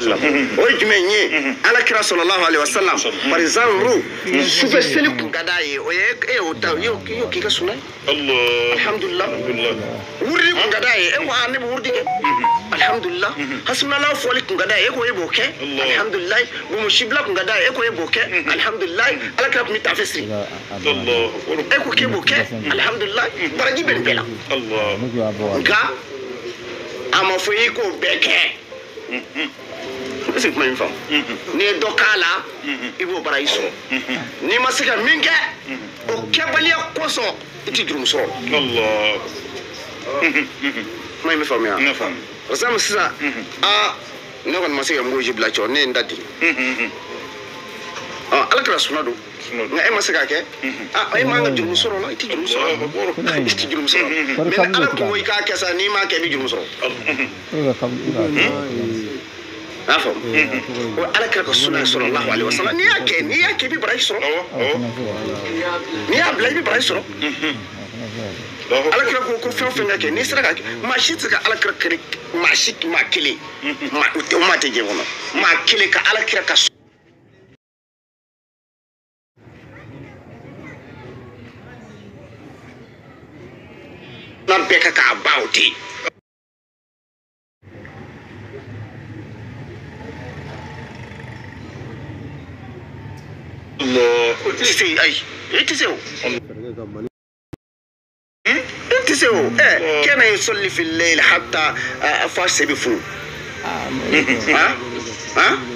O ye jumɛn ye? Ala kira sallallahu alaihi wasallam par exemple sufɛ seli kun ka d'a ye, o ye e y'o ta, i y'o k'i ka sunna ye. Alhamdulillah. Wurudi kun ka d'a ye, e ko a ne bɛ wurudi kɛ. Alhamdulillah. Hasbunallahu fɔli kun ka d'a ye, e ko e b'o kɛ. Alhamdulillah. Bomusibila kun ka d'a ye, e ko e b'o kɛ. Alhamdulillah. Ala kira kun bɛ tafe siri, e ko k'e b'o kɛ. Alhamdulillah. Baraji bɛ nin bɛɛ la. Nka a ma fɔ i k'o bɛɛ kɛ. Est-ce que kuma in faamu? N'i ye dɔ k'a la, i b'o baraji sɔrɔ. N'i ma se ka min kɛ, o kɛbaliya kosɔn i ti jurumu sɔrɔ. Kuma in bɛ faamuya? Par exemple sisan, aa ne kɔni ma se ka muguji bila cɛ, ne ye n da di. Ala kɛra suna don, nka e ma se k'a kɛ, e man ka jurumu sɔrɔ o la, i ti jurumu sɔrɔ, i ti jurumu sɔrɔ. Mais ni Ala ko i k'a kɛ sa, n'i m'a kɛ i bɛ jurumu sɔrɔ. N'a faamu? O Ala kɛra ka suna sallallahu alaihi wasallam. N'i y'a kɛ, n'i y'a kɛ i bɛ baraji sɔrɔ. N'i y'a bila i bɛ baraji sɔrɔ. Ala kɛra ko fɛn o fɛn ka kɛ, n'i sera ka kɛ, maa si tɛ se ka Ala kɛra kere, maa si maa kelen, maa o maa tɛ diɲɛ kɔnɔ, maa kelen ka Ala kɛra ka suna bɛɛ ka k'a ban, o tɛ yen. O tɛ se, ayi, i tɛ se o. I tɛ se o. Kana yusalli fi layl hatta fa sebi funu.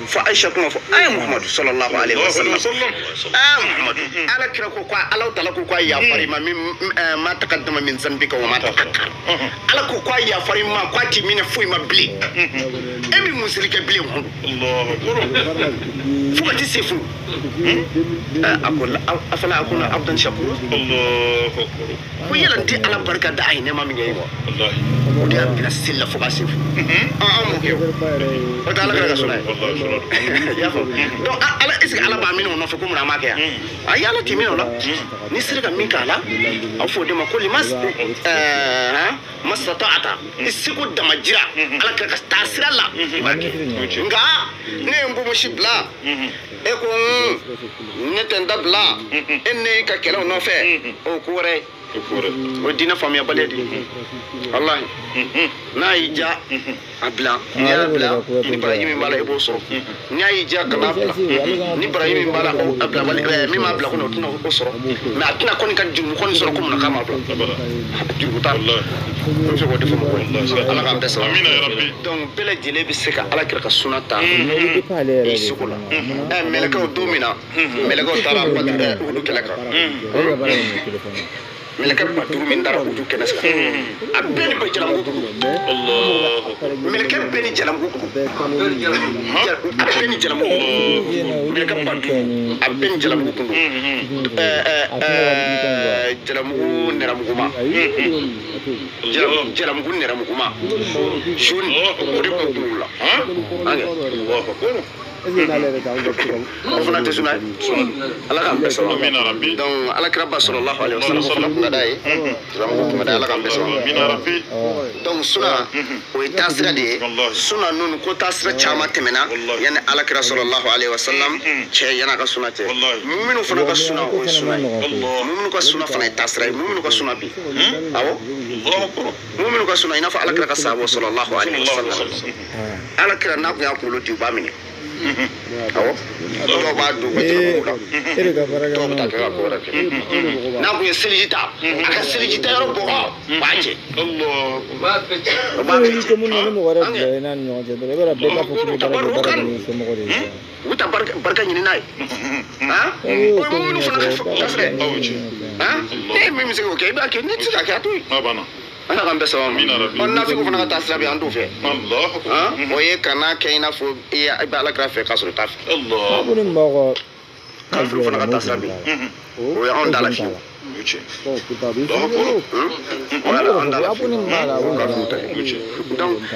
Fa Aisha kuma fɔ, ayi Muhammadu sallallahu alaihi wasallam. Muhammadu, Ala kira ko ko Ala taala ko ko yafari ma min ma taqaddama min zanbika wa ma ta'akhkhar. Ala ko ko yafari ma ko a ti minɛ foyi ma bilen. E bɛ mun seli kɛ bilen Muhammadu? Fo ka ti se funu. A ko afala akuna abdan shakura. Ko yala n tɛ Ala barika da a ye nɛɛma min kɛ ye wa? O de y'a bila seli la fo ka se funu. An m'o kɛ o. O tɛ Ala kira ka suna ye. I y'a faamu? Donc Ala, est ce que Ala b'a minɛ o nɔfɛ ko mun a m'a kɛ yan? Ayi, Ala t'i minɛ o la. N'i sera ka min k'a la, a bɛ fɔ o de ma ko lima mastata'ata, i seko damajira Ala kira ka taa sira la, i b'a kɛ. Nka ne ye n bonbonsi bila, e ko ne tɛ n da bila, e ne y'i ka kɛlɛw nɔfɛ, o ko wɛrɛ ye. O diinɛ faamuyabaliya de ye. Walahi, n'a y'i diya a bila, n'i y'a bila ni baraji min b'a la i b'o sɔrɔ. N'i y'a y'i diya kana bila, ni baraji min b'a la a bila, min m'a bila kɔni o tɛna o sɔrɔ. Mais a tɛna kɔni ka jurumu kɔni sɔrɔ ko mun na k'a m'a bila. Jurumu t'a la. N bɛ se k'o de fɔ mɔgɔw ye. Ala k'an bɛɛ sɔrɔ. Donc bɛɛ lajɛlen bɛ se ka Ala kira ka suna ta i seko la. Mɛlɛkɛw don min na, mɛlɛkɛw taara Uhudu kɛlɛ kan. Mɛlɛkɛ ba duuru min taara Uhudu kɛnɛ kan, a bɛɛ ni jalamugu kun don. Mɛlɛkɛ bɛɛ ni jalamugu kun don. A bɛɛ ni jalamugu kun don. Mɛlɛkɛ ba duuru, a bɛɛ ni jalamugu kun don. Jalamugu nɛrɛmuguma, jalamugu nɛrɛmuguma jaune, o de kun b'u la. O fana tɛ suna ye. Ala k'an bɛɛ sɔrɔ. Donc Ala kira ba sallallahu alaihi wasallam o fana kun ka d'a ye. Jalamugu kun ka d'a ye. Ala k'an bɛɛ sɔrɔ. Donc suna o ye taasira de ye. Suna ninnu ko taasira caman tɛmɛna yanni Ala kira sallallahu alaihi wasallam cɛ yan'a ka suna cɛ. Muminu fana ka suna o ye suna ye. Muminu ka suna fana ye taasira ye. Muminu ka suna bi. Awɔ. Muminu ka suna i n'a fɔ Ala kira ka sahabu sallallahu alaihi wasallam. Ala kira n'a kun y'a kunkolo di u b'a minɛ. Awɔ, dɔw b'a don u ka jalamugu la, dɔw bɛ taa kɛ ka ko wɛrɛ kɛ. N'a kun ye seliji ta, a ka seliji ta yɔrɔ bɔgɔ b'a cɛ. O b'a bɛɛ cɛ. U bɛ taa barika ɲini n'a ye. O ye muminu fana ka tasira ye. Ne ye min bɛ se k'o kɛ, i b'a kɛ, ne tɛ se k'a kɛ, a to yen. Ala k'an bɛɛ sababu ma. Ɔ nafigiw fana ka taa sira bɛ an t'o fɛ. O ye kana kɛ i n'a fɔ i bɛ Ala kira fɛ k'a sɔrɔ i t'a fɛ. Kafiriw fana ka taa sira bɛ yen. O ye anw da la fiyewu. Voilà, donc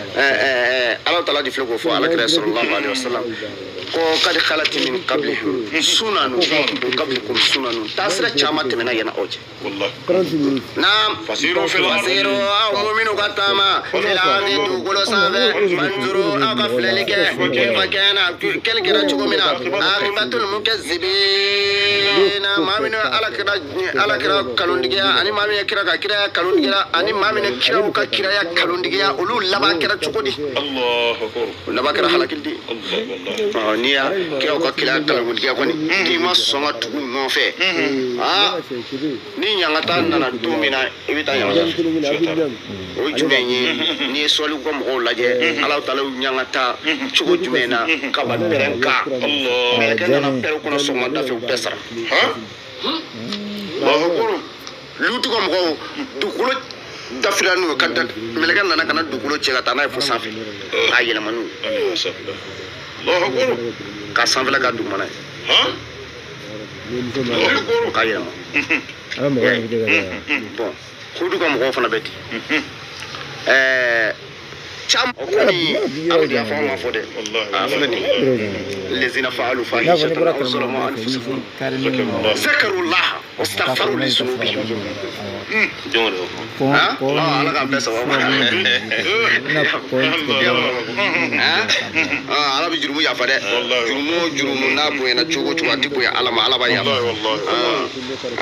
ala taala di filɛ k'o fɔ ala kira sallallahu alaihi wasallam ko kad khalat min qablihim sunanu min qablikum sunanu taasira caman tɛmɛna yanni aw cɛ. Naam fasiru fil fasiru aw mu'minu ka taama fil ardi dugukolo sanfɛ fanzuru aw ka filɛli kɛ kayfa kana kɛli kɛra cogo min na aqibatul mukazzibina maa minnu ye ala kira kalontigiya ani maa min ye kira ka kiraya kalontigiya ani maa min ye kiraw ka kiraya kalontigiya olu laban kɛra cogo di? O laban kɛra halakili de ye. N'i y'a kiraw ka kiraya kalontigiya kɔni k'i ma sɔn ka tugu nɔfɛ ni ɲangata nana don min na i bɛ taa ɲangata fɛ. O ye jumɛn ye? N'i ye sɔliw ka mɔgɔw lajɛ ala taala y'u ɲangata cogo jumɛn na kaba pɛrɛn kan mɛlɛkɛ nana pɛrɛn kɔnɔ sɔgɔmada fɛ u bɛɛ sara. Lutu ka mɔgɔw dugukolo dafira n'u ye ka mɛlɛkɛ nana ka na dugukolo cɛ ka taa n'a ye fo sanfɛ k'a yɛlɛma n'u ye ka sanfɛla k'a dugumana ye k'a yɛlɛma. Bon Hudu ka mɔgɔw fana bɛ ten. Caman kɔni aw de y'a fɔ an ma fɔ dɛ a filɛ nin ye lezina faalu fahishatan aw zalamu anfusahum zakaru laha wastaghfaru li zunubihim. Ala k'an bɛɛ sababu ma. Ala bɛ jurumu yafa dɛ. Jurumu o jurumu n'a bonyana cogo o cogo a tɛ bonya Ala ma, Ala b'a yafa.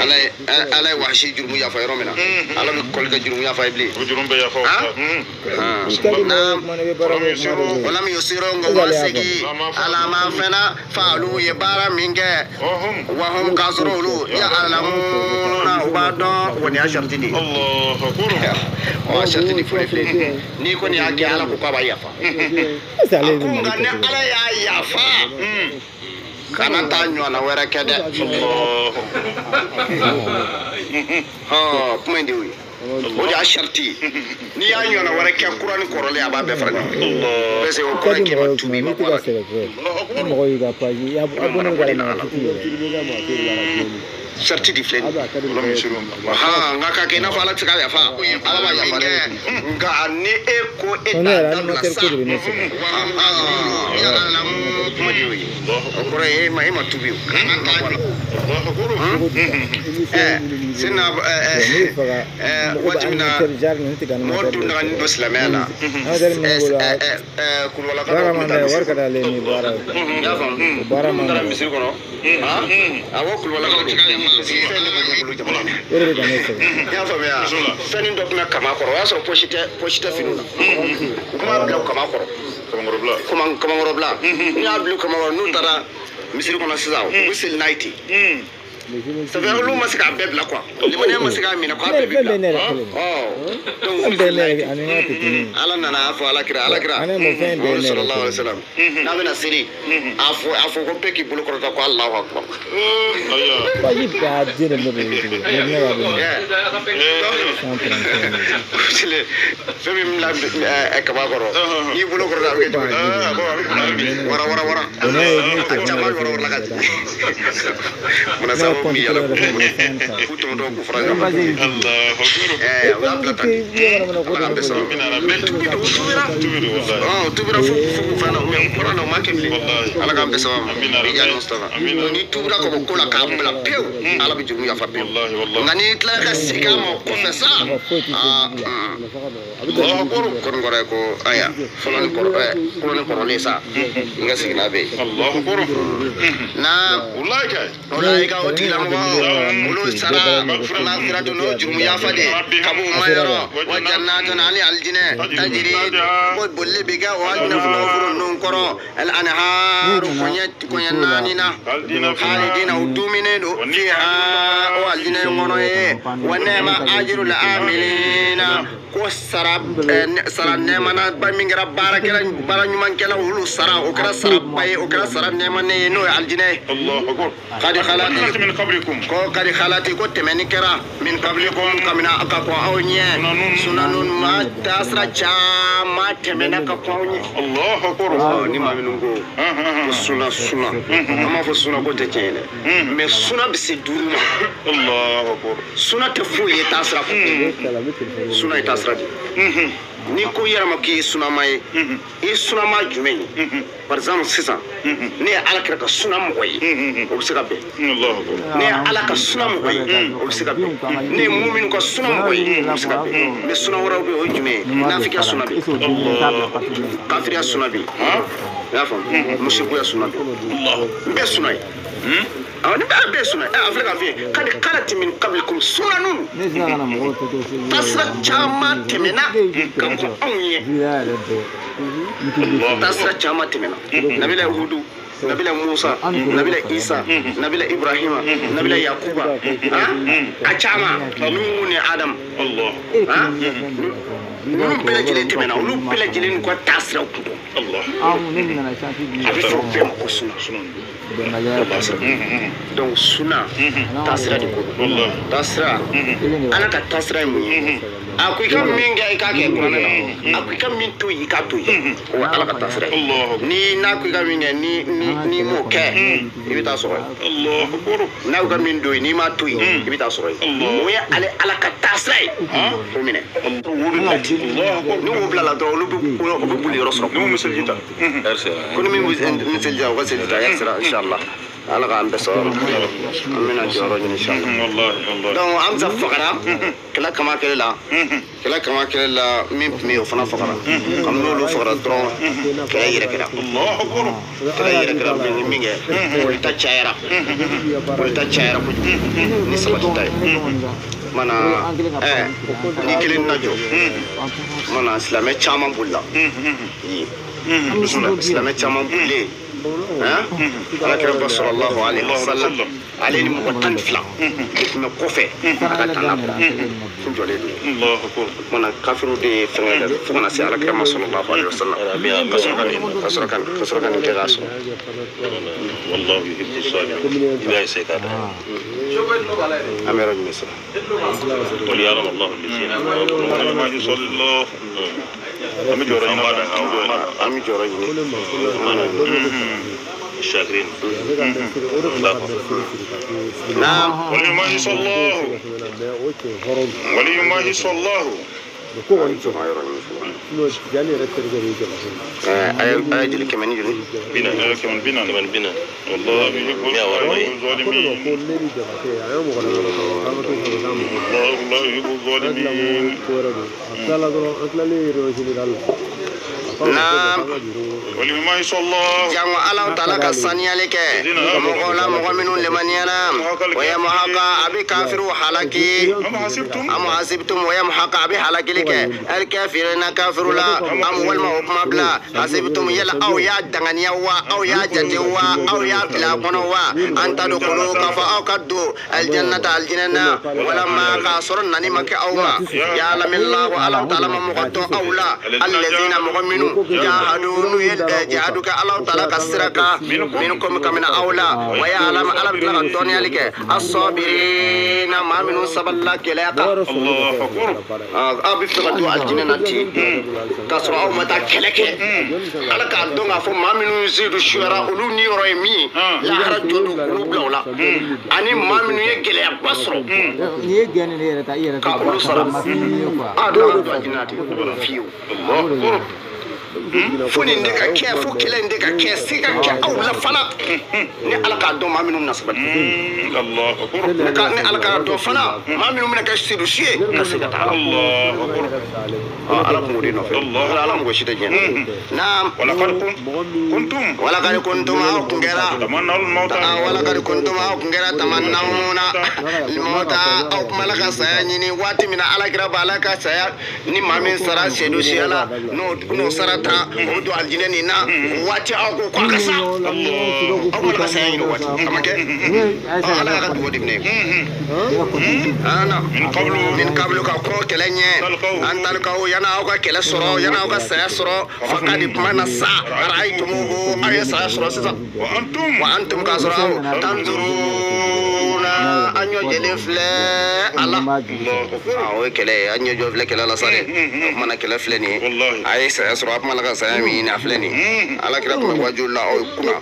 Ala ye wahasi jurumu yafa yɔrɔ min na Ala bɛ kɔli ka jurumu yafa ye bilen. Wala min yusiru nka u ma segin ala ma fɛnna faalu ye baara min kɛ wa hum k'a sɔrɔ olu ya alamuna u b'a dɔn o nin y'a sariti de ye. O sariti de filɛ filɛ n'i kɔni y'a kɛ Ala ko k'a b'a yafa. A ko nka ni Ala y'a yafa kana taa ɲɔgɔnna wɛrɛ kɛ dɛ. Kuma in de y'o ye. O de y'a sariti ye. N'i y'a ɲɔgɔnna wɛrɛ kɛ kura ni kɔrɔlen a b'a bɛɛ fara ɲɔgɔn kan. Parce que o kɔrɔ ye k'i ma tuubi i ma bɔ a la. Sariti de filɛ nin ye. Nka k'a kɛ i n'a fɔ Ala tɛ se k'a yafa. Ala b'a yafa dɛ. Nka ni e ko e t'a dabila sa. Kuma de y'o ye. O kɔrɔ ye e ma tuubi o. Sina waati min na mɔgɔ dun nana ni don silamɛya la kulubalaka dɔ tun bɛ taa misiri kɔnɔ. I y'a faamu? Minnu taara misiri kɔnɔ awɔ kulubalakaw de parce que fɛn de b'olu bolo jamana na. I y'a faamuya? Fɛnnin dɔ tun bɛ kama kɔrɔ o y'a sɔrɔ pɔsi tɛ finiw na. U tun b'a bila u kama kɔrɔ. Kamankɔrɔbila. N'i y'a bila u kama kɔrɔ n'u taara misiri kɔnɔ sisan u bɛ seli n'a ye ten. Ça fait olu ma se k'a bɛɛ bila quoi. Limaniya ma se k'a minɛ k'a bɛɛ bi bila. Donc u bɛ seli n'a ye ten. Ala nana a fɔ Ala kira Muhammadu sallallahu alaihi wasallam n'a bɛna seli a fɔ ko bɛɛ k'i bolo kɔrɔta ko Alahu akbar. Fɛn min bila kaba kɔrɔ n'i bolo kɔrɔta a bɛ kɛ cogo di? Wara wara wara. A caman wara wara la ka jigin. Munna sababu min yala k'u tɔmɔtɔ k'u fara ɲɔgɔn kan. U y'a bila tan de. Ala k'an bɛɛ sɔrɔ. Mais tubi don, u tubira. U tubira fo k'u fɛn na mais u bɔra la u ma kɛ bilen. Ala k'an bɛɛ sɔrɔ. Bija Mustafa. N'i tubira ka bɔ ko la k'a bila pewu Ala bɛ jurumu yafa pewu. Nka n'i tilala ka segin a ma o kɔfɛ sa. Kɔni kɔrɔ ye ko ayiwa fɔlɔ ni kɔrɔ kɔrɔ ni kɔrɔlen sa i ka segin n'a bɛɛ ye. Na ulaika o tigilamɔgɔ olu sara maghfiratun n'o jurumu yafa de ka b'u ma yɔrɔ wa jannatun ani alijinɛ tajiri ko bolili bɛ kɛ o alijinɛ furufuru ninnu kɔrɔ al anharu kɔɲɛ naani na khalidina u duminen don fiha o alijinɛ in kɔnɔ ye wa nɛɛma ajirul amilina Ko sara sara nɛɛmana ba min kɛra baarakɛla baara ɲumankɛla olu sara o kɛra sara ba ye o kɛra sara nɛɛmanen ye n'o ye alijinɛ ye. Kadi khalati min qablikum ko kadi khalati ko tɛmɛni kɛra min qablikum kamina ka kɔn aw ɲɛ sunanun ma taasira caman tɛmɛna ka kɔn aw ɲɛ. Allahu akbar. Ni maa minnu ko ko suna suna an b'a fɔ suna ko tɛ tiɲɛ ye dɛ mais suna bɛ se 5 ma. Allahu akbar. Suna tɛ foyi ye taasira kɔ. Suna ye taasira de ye. N'i ko i yɛrɛ ma k'i ye sunama ye i ye sunama jumɛn ye? Par exemple sisan ne ye Ala kɛra ka suna mɔgɔ ye o bɛ se ka bɛn. Ne ye Ala ka suna mɔgɔ ye o bɛ se ka bɛn. Ne ye muminu ka suna mɔgɔ ye o bɛ se ka bɛn. Mais suna wɛrɛw bɛ yen o ye jumɛn ye? Nafigiya suna bɛ yen, kafiriya suna bɛ yen, i y'a faamu, musirikuya suna bɛ yen, n bɛɛ suna ye. Awɔ ni bɛɛ suna ye. A filɛ k'a f'i ye kadi khalati min qablikum sunanun tasira caman tɛmɛna ka kɔn anw ɲɛ. Tasira caman tɛmɛna. Nabila Hudu, Nabila Musa, Nabila Isa, Nabila Ibrahima, Nabila Yakuba, a caman, Nuhu ni Adam, ninnu bɛɛ lajɛlen tɛmɛna, olu bɛɛ lajɛlen n'u ka taasiraw tun don. A bɛ fɔ bɛɛ ma ko suna. Donc suna taasira de ko don. Taasira, Ala ka taasira ye mun ye? A ko i ka min kɛ i k'a kɛ kuranɛ na, a ko i ka min to yen i k'a to yen, o ye Ala ka taasira ye. Ni n'a ko i ka min kɛ ni m'o kɛ i bɛ taa sɔrɔ yen. N'a ko i ka min to yen n'i m'a to yen i bɛ taa sɔrɔ yen. O ye ale Ala ka taasira ye. O minɛ. Ni wo bilala dɔrɔn olu bɛ boli yɔrɔ sɔrɔ. Ni mun bɛ seliji ta? Ko ni min bɛ seliji ta o ka seliji ta ya sira inshallah. Ala k'an bɛɛ sɔrɔ. An bɛna jɔyɔrɔ ɲini inshallah. Donc Hamza fagara kɛlɛ kama kɛlɛ la. Kɛlɛ kama kɛlɛ la min tun bɛ yen o fana fagara. Kabini n'olu fagara dɔrɔn kɛlɛ yɛrɛ kɛra. Kɛlɛ yɛrɛ kɛra min kɛ bolita cayara. Bolita cayara kojugu ni sabati ta ye. Mana ni kelen na jɔ mana silamɛ caman bolila. Silamɛ caman bolilen. Ala kira ba sallallahu alaihi wasallam ale ni mɔgɔ 12 de tun bɛ kɔfɛ a ka taa kun jɔlen don. Mana kafiriw de ye fɛngɛ dɛ fo kana se ala kira ma sallallahu alaihi wasallam ka sɔrɔ ka nin kɛ k'a sɔrɔ. Wallahu yuhibbu as-sabirin. I b'a essayer k'a da. An bɛ yɔrɔ jumɛn sisan? Waliya'lamu Allahu allazina amanu. An bɛ jɔyɔrɔ ɲini. An bɛ jɔyɔrɔ ɲini. الشاكرين. نعم. ولي ما صلاه ولي ما صلاه. أجل كمان يجري. بنا كمان بنا كمان بنا. والله يحب الظالمين. الله يحب الظالمين. نعم. ولي ما صلاه. Jango Ala taala ka saniyali kɛ mɔgɔw la mɔgɔ minnu limaniyara o ye muhaka a bɛ kafiru halaki am hasibtum o ye muhaka a bɛ halakili kɛ al kafirina kafiru la am walima o kuma bila hasibtum yala aw y'a danganiya wa aw y'a jate wa aw y'a bila a kɔnɔ wa an tadkhulu k'a fɔ aw ka don aljannata aljinɛ na walama k'a sɔrɔ nani ma kɛ aw ma ya'lamillahu Ala taala ma mɔgɔ dɔn aw la allazina mɔgɔ minnu jahadu n'u ye jahadu kɛ Ala taala ka sira kan minkum kamina aw la wa ya'lam Ala bɛ tila ka dɔnniyali kɛ as-sabirina maa minnu sabalila gɛlɛya kan. Aw bɛ fɛ ka don alijinɛ na ten k'a sɔrɔ aw ma taa kɛlɛ kɛ Ala k'a dɔn k'a fɔ maa minnu seyidu suyara olu niyɔrɔ ye min ye lahara jɔ don k'olu bila o la ani maa minnu ye gɛlɛyaba sɔrɔ ka olu sara a dɔw ka don alijinɛ na ten fiyewu. Fo nin de ka kɛ fo kɛlɛ in de ka kɛ se ka kɛ aw la fana ni Ala k'a dɔn maa minnu bɛna sabali ni Ala k'a dɔn fana maa minnu bɛna kɛ sedusi ye ka se ka taa Ala kun b'o de nɔfɛ Ala mɔgɔ si tɛ diɲɛ na. Naam. Walakad kuntum aw kun kɛra walakad kuntum aw kun kɛra tamannawna mauta aw kun b'Ala ka saya ɲini waati min na Ala kira b'Ala ka saya ni maa min sara sedusiya la n'o sara tan o don alijinɛ nin na o waati aw ko k'a ka sa aw mana ka saya ɲini o waati a ma kɛ ala y'a ka dugawu de minɛ min kabulu ka kɔn kɛlɛ ɲɛ an talikaw yanni aw ka kɛlɛ sɔrɔ yanni aw ka saya sɔrɔ fakadi kuma na sa ara'aytumuhu aw ye saya sɔrɔ sisan wa antum k'a sɔrɔ aw tanzuruna an ɲɔ jɛlen filɛ a la o ye kɛlɛ ye an ɲɛ jɔ filɛ kɛlɛ la sa dɛ o kumana kɛlɛ filɛ nin ye a ye saya sɔrɔ a kumana ka saya min ɲini a filɛ nin ye ala kira tun bɛ wajuli la aw ye kunna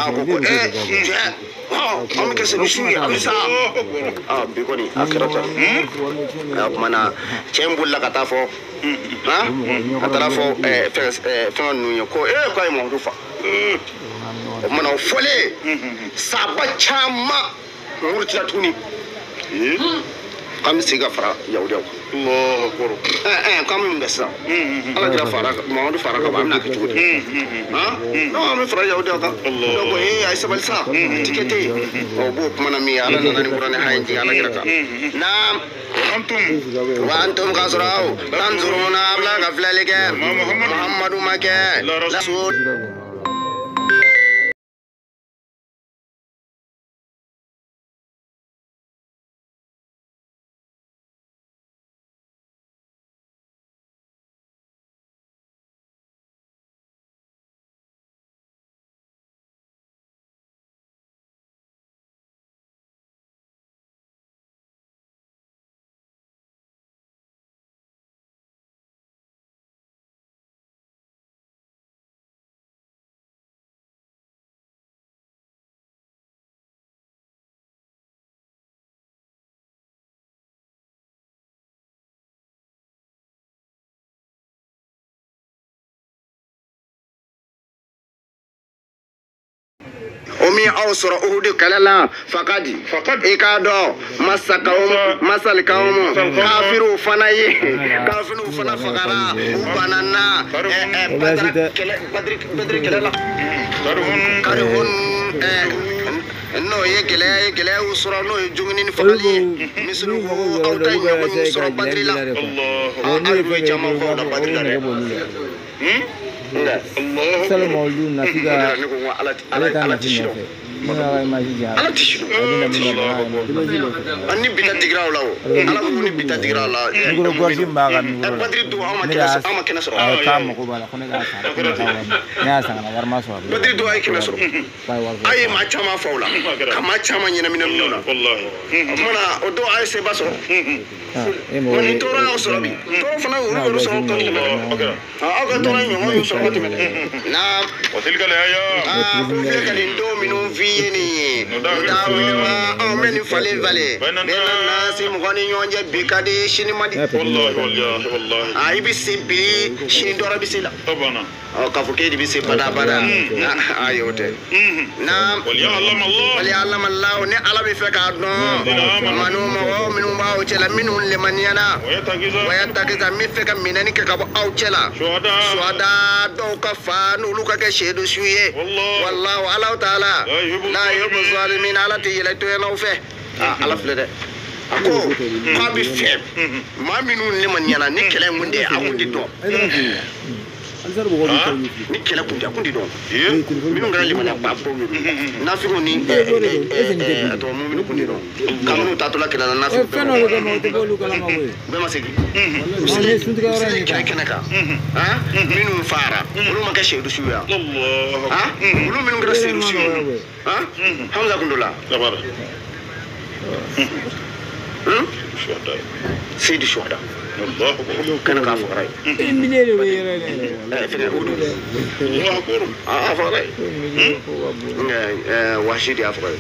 a ko ko cɛ an bɛ kɛ segu su ye a bɛ sa bi kɔni a kɛra tan a kumana cɛ in bolila ka taa fɔ a taara fɔ fɛn ninnu ye ko k'a ye Mamadu fa o kumana o fɔlen saba caman murutila tuguni k'an bɛ segin ka fara yahudiyaw kan k'an bɛ mun kɛ sisan ala kira fara Mamadu fara ka ban an bɛna kɛ cogo di non an bɛ fara yahudiyaw kan donc a ye sabali sa tikɛ tɛ yen o b'o kuma na min ye ala nana ni kuranɛ haya jigin ala kira kan naam wa antum k'a sɔrɔ aw tanzuruna a bila ka filɛli kɛ Muhammadu ma kɛ rasul. O min aw sɔrɔ Uhudu kɛlɛ la fakadi i k'a dɔn masalikaw kafiriw fana ye kafiriw fana fagara u banana Badiri kɛlɛ la karihun n'o ye gɛlɛya ye gɛlɛya y'u sɔrɔ n'o ye jogini ni fagali ye misiriw aw ta ɲɔgɔn y'u sɔrɔ Badiri la aw ye caman fɔ o la Badiri la dɛ. Salama olu nafi ka ale ta nafi nɔfɛ ala tɛ si dɔn ni bita digira aw la o ala ko ni bita digira aw la mikoro gorji min b'a ka mikoro la Badiri don aw ma kɛnɛ sɔrɔ a k'a mago b'a la ko ne k'a san ne y'a san ka na wari ma sɔrɔ a bolo Badiri don a ye kɛmɛ sɔrɔ a ye maa caman fa o la ka maa caman ɲɛnaminɛ minnu na o kumana o don a ye seba sɔrɔ ni tɔɔrɔ y'aw sɔrɔ bi tɔɔrɔ fana olu y'olu sɔrɔ ka tɛmɛ dɛ aw ka tɔɔrɔ ɲɔgɔn y'u sɔrɔ ka tɛmɛ dɛ naam ko filɛ ka nin don minnu f'i ye nin ye anw bɛ nin falen falen bɛɛ na nasi mɔgɔ ni ɲɔgɔn cɛ bi ka di sini man di i bɛ se bi sini dɔrɔn bɛ se la k'a fɔ k'e de bɛ se bada bada ayi o tɛ naam waliyalama Allahu ni ala bɛ fɛ k'a dɔn manu mɔgɔ minnu b'aw cɛ la minnu lemaniyana wayatakisa min fɛ ka minɛni kɛ ka bɔ aw cɛ la suhada dɔw ka fa n'olu ka kɛ seedu su ye wallahu Allahu taala la yuhibbu zalimin ala tɛ yɛlɛ toyanaw fɛ ala filɛ dɛ a ko k'a bɛ fɛ maa minnu lemaniyana ni kɛlɛ in kun tɛ a kun tɛ dɔn ni kɛlɛ kun tɛ a kun tɛ dɔn minnu kɛra limaniya ba bɔ nafigiw ni a tɔgɔ muminu kun tɛ dɔn ka minnu taatɔla kɛlɛ la nafigiw bɛɛ ma segin u selen kɛlɛ kɛnɛ kan minnu fara olu ma kɛ seyidu su ye olu minnu kɛra seyidu su ye Hamza kun don la Seyidu suhada kɛnɛ k'a fagara ye fɛngɛ Uhudu a fagara ye Wasi de y'a faga ye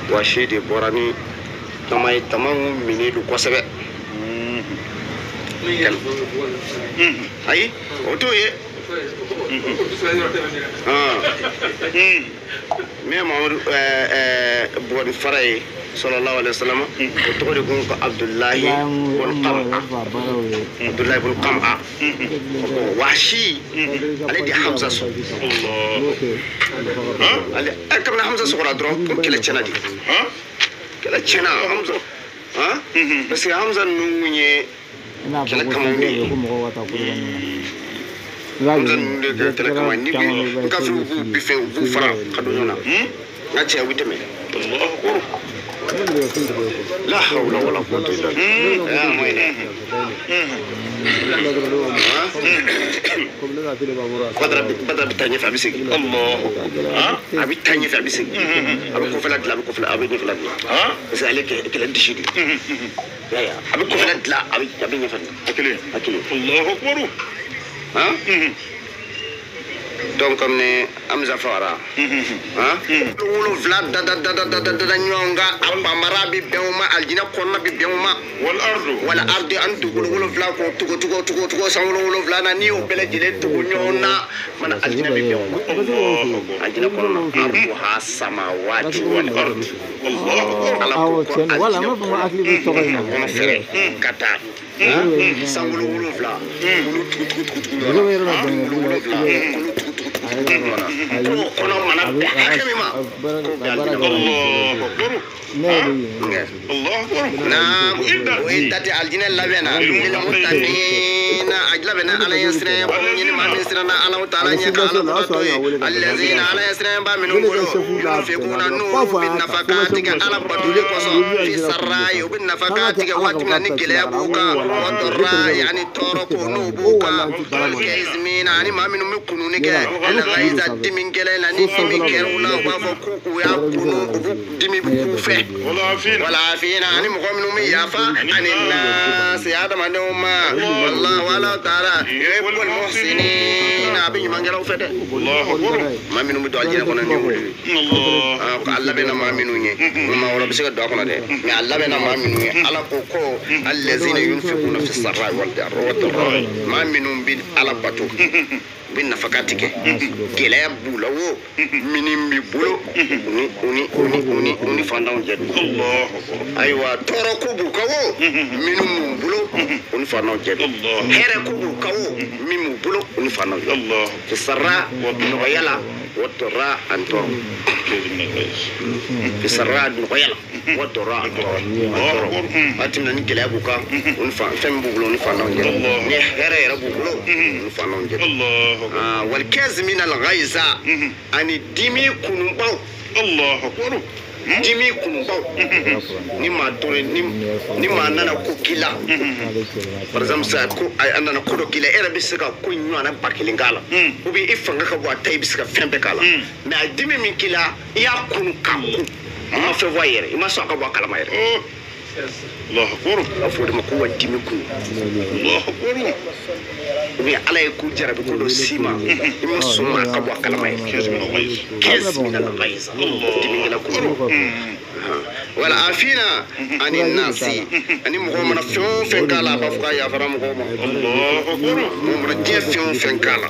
Wasi de bɔra ni tama ye tama min don kosɛbɛ ayi o t'o ye min ye Mamadu Bugɔni fara ye sallallahu alaihi wasallam o tɔgɔ de kun ko Abdullahi bun Qam'a Abdullahi bun Qam'a Wasi ale de Hamza sɔrɔ ale kabini Hamza sɔgɔra dɔrɔn ko kɛlɛ tiɲɛna de kɛlɛ tiɲɛna Hamza parce que Hamza ninnu kun ye Kɛlɛ kama de ye. Hamza ninnu de kɛ kɛlɛ kama ni bi kafiriw b'u bi fɛn u b'u fara ka don ɲɔgɔn na. N ka cɛ u bɛ tɛmɛ. La hawla wala quwwata illa billah. A ma ɲi dɛ. Badara bɛ taa ɲɛfɛ a bɛ segin. A bɛ taa ɲɛfɛ a bɛ segin. A bɛ kɔfɛla dilan a bɛ kɔfɛla a bɛ ɲɛfɛla dilan. Parce que ale kɛlɛ disi de. A bɛ kɔfɛla dilan a bɛ ɲɛfɛ dilan. A kelen. A kelen. Allahu akbar. Donc comme ni Hamza fagara. Wolonfila da da da da da da da ɲɔgɔn kan a bamara bɛ bɛn o ma alijinɛ kɔnɔna bɛ bɛn o ma. Wal ardu. Wal ardu an dugukolo wolonfila k'o tugu tugu tugu tugu san wolonfila na n'i y'o bɛɛ lajɛlen tugu ɲɔgɔn na mana alijinɛ bɛ bɛn o ma. Alijinɛ kɔnɔna arduha samawati wal ardu. Ala ko ko alijinɛ kɔnɔ fɛrɛ ka taa san wolonfila olu tugu tugu tugu tugu ɲɔgɔn na wolonfila olu tugu tugu tugu ɲɔgɔn na k'o kɔnɔ mana bɛn hakɛ min ma k'o bɛn alijinɛ kɔnɔ. Naam, o ye dati alijinɛ labɛn na lilmuttaqina a labɛnna ala ɲɛ siran ko ɲini maa min siranna Ala taala ɲɛ ka ala kɔrɔ to ye allazina ala ɲɛ siran ba minnu bolo yunfiquna n'u bɛ nafaka tigɛ ala batoli kosɔn fi sarrayi u bɛ nafaka tigɛ waati min na ni gɛlɛya b'u kan wa darrayi ani tɔɔrɔ ko n'u b'u kan wal kaizimina ani maa minnu bɛ kununi kɛ al-ghaiza dimi gɛlɛn na ni dimi kɛr'u la u b'a fɔ k'u y'a kunu u b'u dimi k'u fɛ. Wala afina ani mɔgɔ minnu bɛ yafa ani nasi adamadenw ma wallahu ala taala yuhibbul muhsinin a bɛ ɲumankɛlaw fɛ dɛ. Maa minnu bɛ don alijinɛ kɔnɔ ni olu ye a labɛnna maa minnu ye maa wɛrɛ bɛ se ka don a kɔnɔ dɛ mais a labɛnna maa minnu ye ala ko ko allazina yunfiquna fi sarra'i wal dharra'i maa minnu bɛ ala bato u bɛ nafaka tigɛ gɛlɛya b'u la wo minnu b'i bolo u ni fantanw jɛ don. Ayiwa tɔɔrɔ ko b'u kan wo minnu b'u bolo u ni fantanw jɛ don. Hɛrɛ ko b'u kan wo min b'u bolo u ni fantanw jɛ don. Fi sarra nɔgɔya la wa dɔrra ani tɔɔrɔ. Fi sarra nɔgɔya la wa dɔrra ani tɔɔrɔ. Waati min na ni gɛlɛya b'u kan u ni fɛn min b'u bolo u ni fantanw jɛ don. Ni hɛrɛ yɛrɛ b'u bolo u ni fantanw jɛ don. Wal kazimina al-ghaiza ani dimi kunubaw. Allahu akbar. Dimi kunubaw ni maa tora ni maa nana ko k'i la par exemple sa ko a nana ko dɔ k'i la e yɛrɛ bɛ se ka ko ɲɔgɔnna ba kelen k'a la ou bien i fanga ka bon a ta i bɛ se ka fɛn bɛɛ k'a la mais a dimi min k'i la i y'a kunu k'a kun i ma fɛn fɔ a yɛrɛ i ma sɔn a ka bɔ a kalama yɛrɛ. Allahu akbar. A fɔ o de ma ko wa dimi kunu. Allahu akbar. Ou bien ala ye ko jarabi ko dɔ s'i ma i ma sɔn ma a ka bɔ a kalama yɛrɛ. Kazimina al-ghaiza dimi kɛla kunu. Wala afina ani nasi ani mɔgɔ mana fɛn o fɛn k'a la a b'a fɔ k'a yafara mɔgɔw ma. Mɔgɔ mana diɲɛ fɛn o fɛn k'a la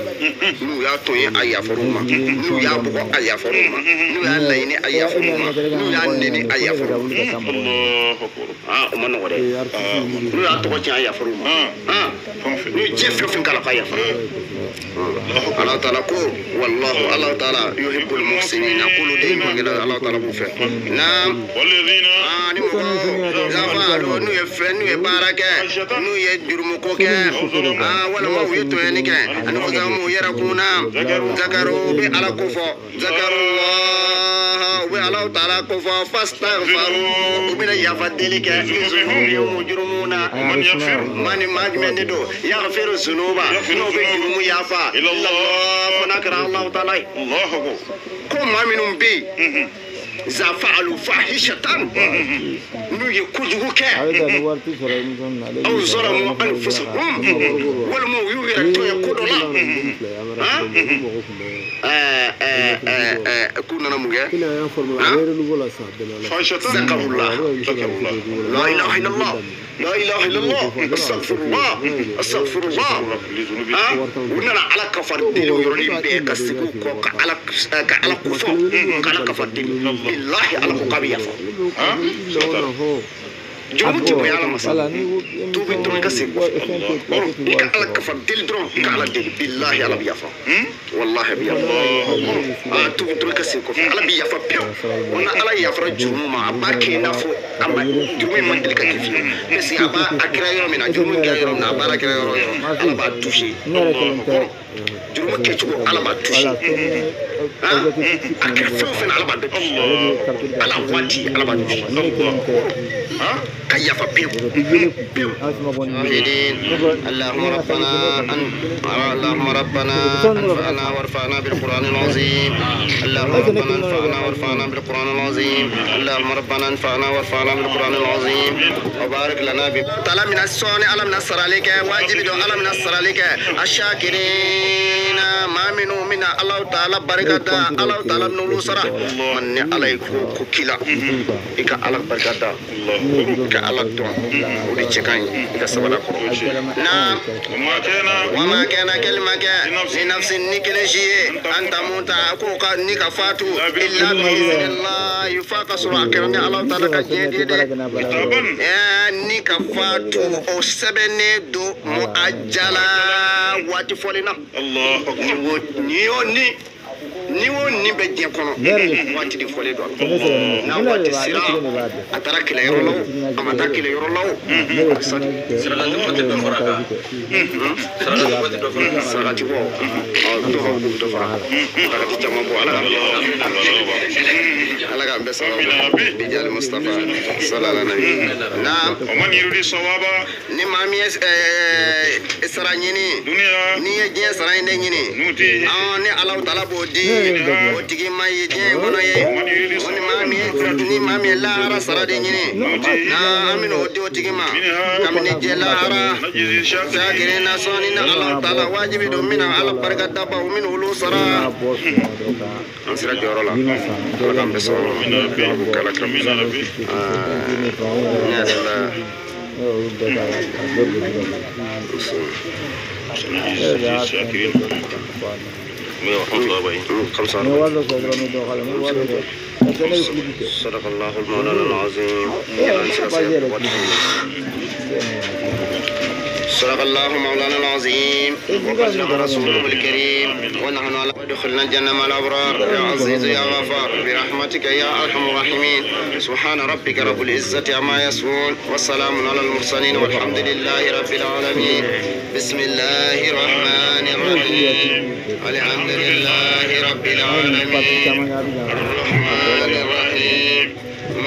n'u y'a tɔɲɛ a yafar'u ma n'u y'a bugɔ a yafar'u ma n'u y'a laɲini a yafar'u ma n'u y'a nɛni a yafar'u ma. O ma nɔgɔ dɛ. N'u y'a tɔgɔ tiɲɛ a yafar'u ma. N'u ye diɲɛ fɛn o fɛn k'a la k'a yafar'u ma. Ala taala ko wallahu ala taala yuhibbul muhsinina k'olu de ye ɲumankɛla ala taala b'u fɛ. Naam. Ni mɔgɔw zafalu n'u ye fɛn n'u ye baara kɛ n'u ye jurumuko kɛ walima u ye tɔɲɔni kɛ ani u yɛrɛ kun na zakaru u bɛ ala ko fɔ zakaru u bɛ ala taala ko fɔ fastaghfaru u bɛna yafa deli kɛ zunubi jurumu na maa ni maa jumɛn de don yaghfiru zunuba n'o bɛ jurumu yafa fo n'a kɛra Alahu taala ye ko maa minnu bɛ yen zafa'alu fahishatan n'u ye kojugu kɛ aw zalamu anfusahum walima u y'u yɛrɛ tɔɲɔ ko dɔ la k'u nana mun kɛ zakarullah la ilaha illallah la ilaha illallah astaghfirullah astaghfirullah u nana ala kafari deli o yɔrɔnin bɛɛ ka segin u kɔ ka ala kofɔ ka ala kafari deli billahi ala ko k'a bɛ yafa. Jurumu tɛ bonya Ala ma sa. Tuubi dɔrɔn i ka segin kɔfɛ. I ka Ala kafa deli dɔrɔn, i ka Ala deli, bilahi Ala bɛ yafa. Wallahi bɛ yafa. Aa tuubi dɔrɔn i ka segin kɔfɛ, Ala bɛ yafa pewu. O na Ala yafara jurumu ma, a b'a kɛ i n'a fɔ a ma jurumu in ma deli ka kɛ fiyewu. Parce que a b'a a kɛra yɔrɔ min na, jurumu kɛra yɔrɔ min na, a baara kɛra yɔrɔ o yɔrɔ, Ala b'a touché. Jurumu kɛcogo Ala b'a touché. A kɛra fɛn o fɛn na, Ala b'a bɛɛ touché. Ala waati Ala b'a touché. Ka yafa pewu pewu. اللهم ربنا اللهم ربنا انفعنا وارفعنا بالقرآن العظيم. اللهم ربنا انفعنا وارفعنا بالقرآن العظيم. اللهم ربنا انفعنا وارفعنا بالقرآن العظيم وبارك لنا ب تعالى من الصون على من الصر عليك واجب دو على من الصر عليك الشاكرين ما منو من الله تعالى بركة الله تعالى من الوسرة من عليك كوكيلا إك على بركة إك على دون ودي إك سبلا نعم وما كان كلمة لنفس نكلشي أن تموت أكوكا نكفاتو إلا بإذن الله يفاق سرعة كرني الله تعالى كجديد نكفاتو أو سبني دو مؤجلا واتفولنا الله نيوني ni o ni bɛ diɲɛ kɔnɔ waati de fɔlen don n'a waati sera a taara kɛlɛyɔrɔ la o a ma taa kɛlɛyɔrɔ la o sarakati bɔ dɔw b'a fɔ k'u bɛ dɔ fara sarakati caman bɔ Ala k'an bɛɛ sababu bijali Mustafa salala nabi naam ni maa min ye sara ɲini n'i ye diɲɛ sara in de ɲini ni Alahu taala b'o di o tigi ma ye diɲɛ kɔnɔ ye o ni maa min ye lahara sara de ɲini an bɛna o di o tigi ma kabini diɲɛ lahara sakirin na sɔnni na Alahu taala wajibi don min na Ala barika daba o minnu olu sara an sera jɔyɔrɔ la Ala k'an bɛɛ sababu ma k'ala kira ne yɛrɛ la صدق الله المولانا العظيم. صدق الله مولانا العظيم وبلغ رسوله الكريم ونحن على دخلنا الجنة مع الأبرار يا عزيز يا غفار برحمتك يا أرحم الراحمين. سبحان ربك رب العزة عما يصفون والسلام على المرسلين والحمد لله رب العالمين. بسم الله الرحمن الرحيم. الحمد لله رب العالمين الرحمن الرحيم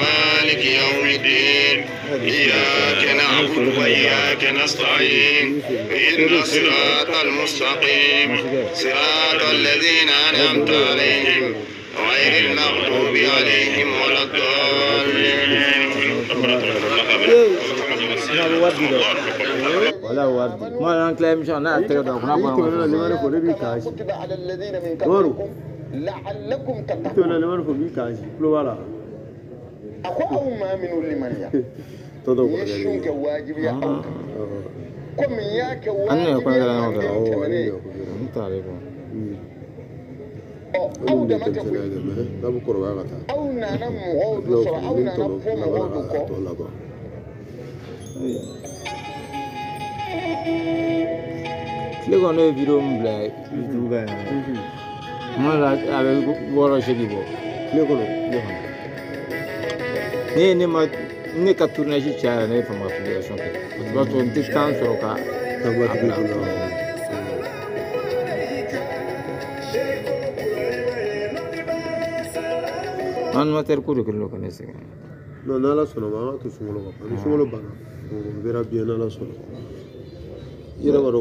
مالك يوم الدين إياك نعبد وإياك نستعين اهدنا الصراط المستقيم صراط الذين أنعمت عليهم غير المغضوب عليهم ولا الضالين. ولا ورد ما أنا كلام مش أنا أتكلم كتب على الذين من قبلكم لعلكم تتقون. أخو ما من لمن يشونك واجب يا أوك كم ياك واجب يا أو دمك أو نانا مغود صرا أو نانا فم مغود. Tile kɔnɔ ne ye vidéo min bila YouTube kan yan kuma la a bɛ 6-8 bɔ tile kɔnɔ ne ye ne ma ne ka tournage cayara ne ye fama publication kɛ o b'a sɔrɔ n tɛ temps sɔrɔ ka a bila. Animateur ko de kɛlen don ka ne sɛgɛn. Non, n'Ala sɔnna ma an ka to sunkalo kan ni sunkalo banna on verra bien n'Ala sɔnna. I yɛrɛ b'a dɔn.